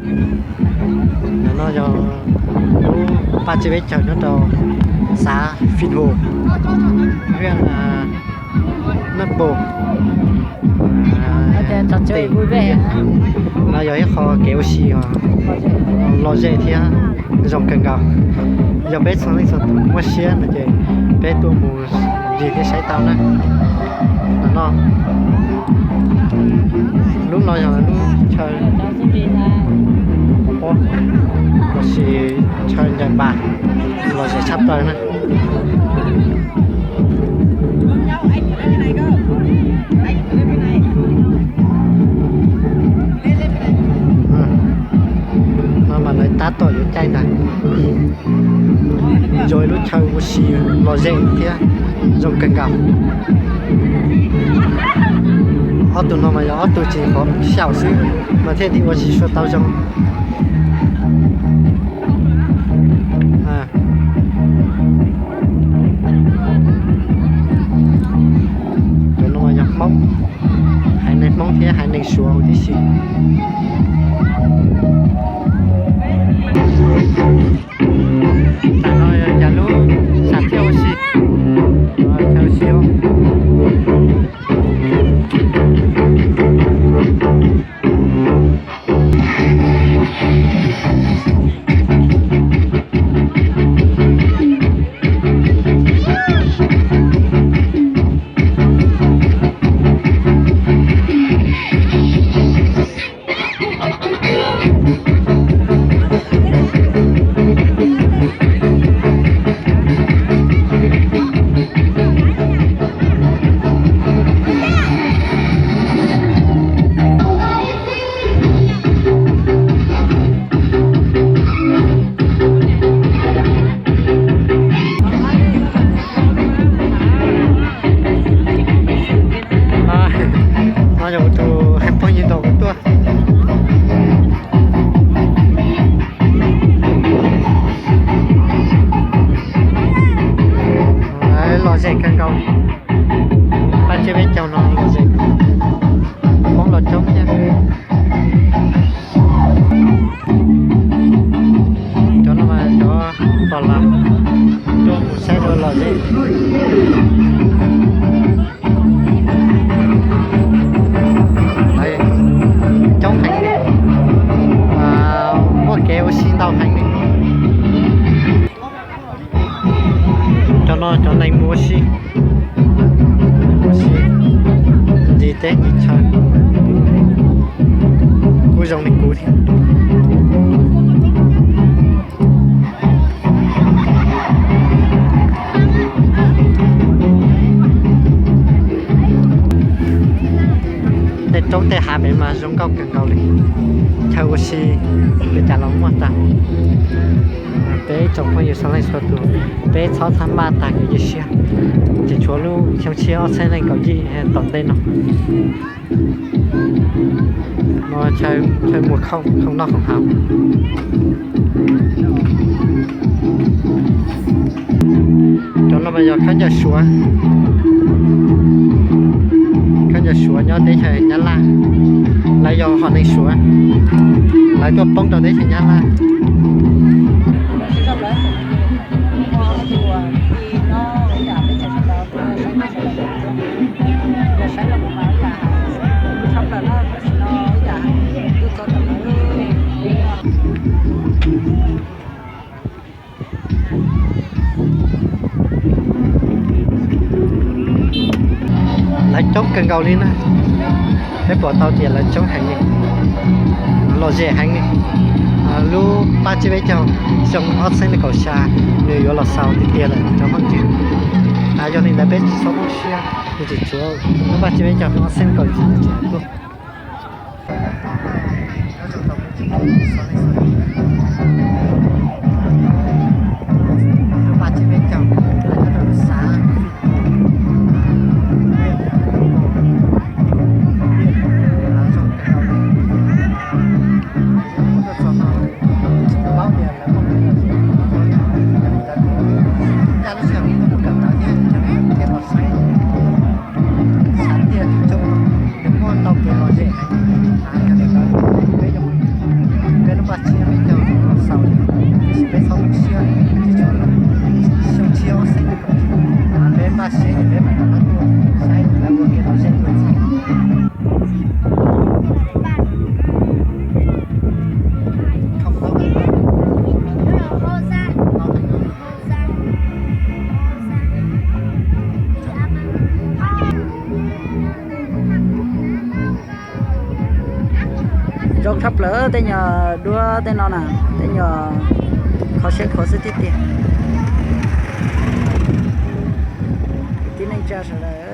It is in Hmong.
Ntawm no yog lub paj tsib peb caug nyob rau xav Fij Hum, hwj Naj Pum. No yog ib qho kev ua si lom zem thiab zoo kawg nkaus. Yog peb txhua leej txhua tus muaj siab no ces peb tuaj mus ncig thiab saib tau na. Ntawm no, lub no yog lub chaw pob, lossis chaw ncaim npas, lom zem tshaj plaws na. No mas lawv tab tom yuav caij ntag. Yog ib lub chaw ua si lom zem thiab zoo kawg nkaus. Ob tug no mas yog ob tug tsis qhov xyaum xwb mas thiaj li ua tsis tshua tau zoo. Cov no yog Hmoob, haiv neeg Hmoob thiab haiv neeg Suav huv tib si. Tam no yog cas lub sam thiaj ua si, thiaj ua si. No yog kuv tus haiv phooj ywg nrog kuv tuaj. Lom zem kawg nkaus. Paj tsib peb caug no lom zem, Hmoob los coob thiab. Cov no mas cov pog laus tuaj mus saib dua lom zem. Coob heev, muaj kev ua si ntau heev li. Cov no cov neeg mus ua si, mus ua si ncig teb ncig chaw, kuj zoo li kuv thiab. Tej roob tej hav pem mas zoo nkauj kawg nkaus li. Chaw ua si li cas los muaj tag. Peb tsoom phooj ywg txhua leej txhua tus, peb txhob txhawj maj tag kev cia siab, tseem tshuav lub xyoo tshiab ob txhiab leej kaum yim tom ntej no. No chaw mus khau khau noj khau haus. Cov no mas yog khaub ncaws Suav, khaub ncaws Suav nyob teb chaws Nyab Laj. Lawv yog hom neeg Suav, lawv tuaj poob rau teb chaws Nyab Laj. Lawv coob kawg nkaus li na. Peb pom tau tias lawv coob heev li, lom zem heev li. Lub paj tsib peb caug xyoo ob txhiab nees nkaum xya nws yuav los xaus tiag tiag lawm cov phooj ywg. Yog li ntawd peb tsis txhob poob siab, nws tseem tshuav lub paj tsib peb caug ob txhiab nees nkaum yim no tseem tuaj. Xav tiag tsis tsoom, nws muaj ntau kev lom zem heev. Yog li ntawd peb zoo, peb Zoo tshaj plaws tej nyuag duab tej no na, tej nyuag kho siab khuav xwb tiag tiag. Kwv tij neej tsa sawv daws,